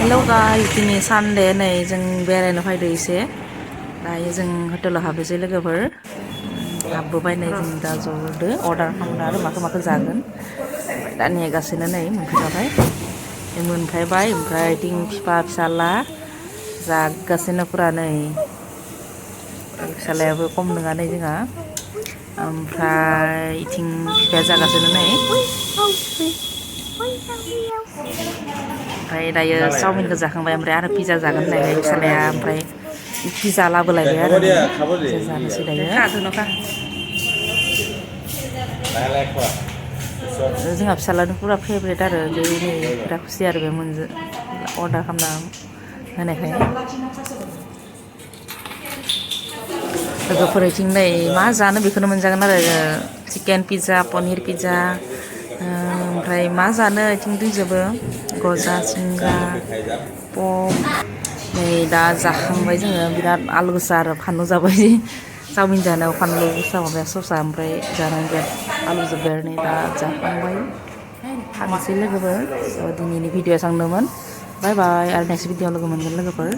hello guys दिनै Sunday नै जों बेरायनो फैदो एसे दायो जों हटेलाव हाबनोसै लोगोफोर हाबबोबाय नै जों दा ज'दो अर्डार खालामनो आरो माखो जागोन दा नेगासिनो नै मोनफैबाथाय मोनफैबाय ओमफ्राय थिं फिफा फिसाला जागासिनो फुरा नै फिसालायाबो खम नङा नै जोंहा ओमफ्राय इथिं फिफाया जागासिनो नै ओमफ्राय दायो चावमिनखौ जाखांबाय ओमफ्राय आरो पिज्जा जागोन होननायखाय फिसालाया ओमफ्राय पिज्जा लाबोलायबाय आरो पिज्जा जानोसै दायो जोंहा फिसालानि पुरा फेभरेट आरो बे नै बिराद खुसि आरो बे अर्डार खालामना होनायखाय लोगोफोर इथिं नै मा जानो बेखौनो मोनजागोन आरो चिकेन पिज्जा पनिर पिज्जा ओमफ्राय मा जानो इथिं दंजोबो गजा सिंग्रा पप नै दा जाखांबाय जोङो बिराद आलु गोसा आरो फानलु जाबाय चावमिन जानायाव फानलु गोसा माबाया ससा ओमफ्राय जानानै बिराद आलु जोब्बाय आरो नै दा जाखांबाय थांसै लोगोफोर दिनैनि भिडिअ सांदोंमोन बाय बाय आरो नेक्स्ट भिडिअ लोगो मोनगोन लोगोफोर